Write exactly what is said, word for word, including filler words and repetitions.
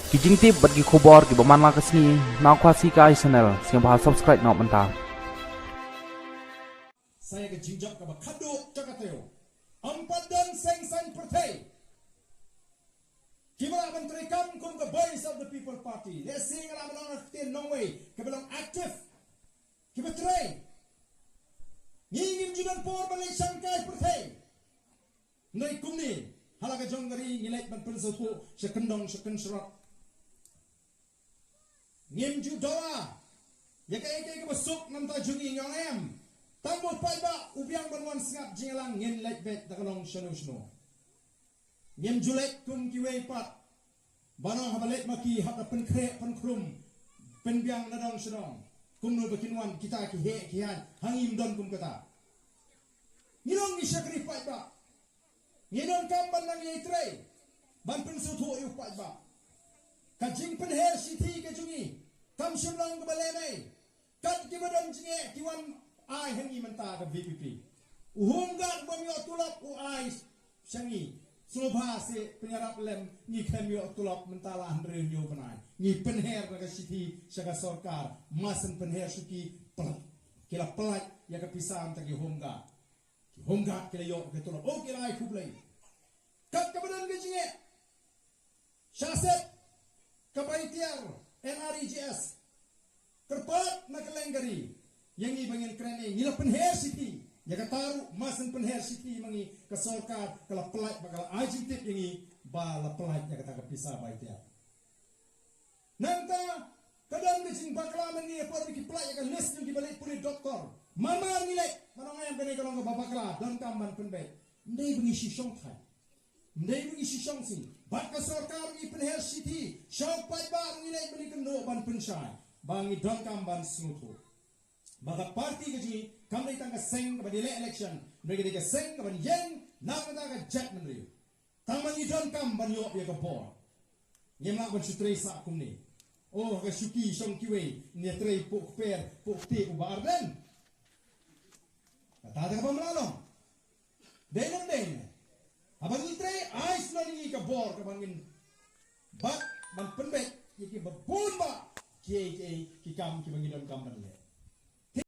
Ki jingtip bad ki khubor kiba man la ka sngi na Khasi Kai Channel, sngewbha subscribe noh mynta. Sa ïa ka jingjop kaba khadduh jaka taïew. Ym pat don seng saiñ pyrthei kiba lah ban treikam kum ka Voice of the People Party. Lehse nga lah ban ong ha ka ktien nongwei, kiba long active, kiba trei. Ngi ngim ju don por ban leit shangkai pyrthei. Hynrei kumne, ha la ka jong ka ri ngi leit ban pynsngewthuh sha kyndong sha kynshrot. Ngim ju dawa ïa kaei kaei kaba suk na ka bynta jong ngi, ngi ong em. Tang ba u paidbah u biang ban wan sngap jingïalang, ngin leit beit da ka long shano shano. Ngim ju leit kum kiwei pat ba ong haba leit ma ki hap da pynkhreh pynkhrum, pynbiang na dong sha dong. Kumno ba kin wan kita ki heh ki haiñ, ha ngi ym don kum kata. Ngi long ngi shakri paidbah. Ngi donkam ban nang ïai trei ban pynsngewthuh ïa u paidbah. Ka jingpynher shithi ka jong ngi kam shym long kaba lehmai. Kat kiba don jingeh ki wan ai ha ngi mynta ka V P P. U home guard bym ïoh tulop u ai sha ngi. Sngewbha seh, pynïarap lem, ngi khlem ïoh tulop mynta la hynriew hynñiew bnai. Ngi pynher na ka shithi sha ka sorkar, masan pynher shuki, pynlait. Ki la pynlait ïa ka pisa mynta ki home guard. Ki home guard ki la ïoh ka tulop. Oh, ki la ai khublei. Kat kaba don ka jingeh, shah set ka bai tiar N R E G S. Kyrpad na ka leng ka ri ïa ngi ba ngin kren, ngi la pynher shithi. Ïa kata ruh masan pynher shithi ma ngi, ka sorkar ka la pynlait ba ka la ai jingtip ïa ngi ba la pynlait ïa kata ka pisa bai tiar. Nangta ka don ka jingbakla ma ngi ha por ba ki pynlait ïa ka list jong kiba leit pule doktor. Mar mar ngi leit, ban ong em, kane ka long kaba bakla, donkam ban pynbeit. Ym dei ba ngi shu shongthait. Ym dei ba ngi shu shongsih. Bad ka sorkar ngi pynher shithi sha u paidbah, ngi leit ban ïakynduh ban pynshai ba ngi donkam ban sngewthuh ba ka party ka jong ngi kam dei tang ka seng kaba ïaleh election, hynrei ka dei ka seng kaba ïeng na ka bynta ka jaitbynriew. Tang ba ngi donkam ban ïoh ïa ka bor. Ngim lah ban shu trei sah kumne. Oh, ka shuki shong kiwei, ngi trei pok kper, pok kti u Bah Ardent. Kata kata kaba mla long. Dei ne ym dei ne? Haba ngi trei, ai sngewbha ïa ngi ka bor kaba ngin bat ban pynbeit ïa kiba bun bah kiei kiei ki kam kiba ngi donkam ban leh.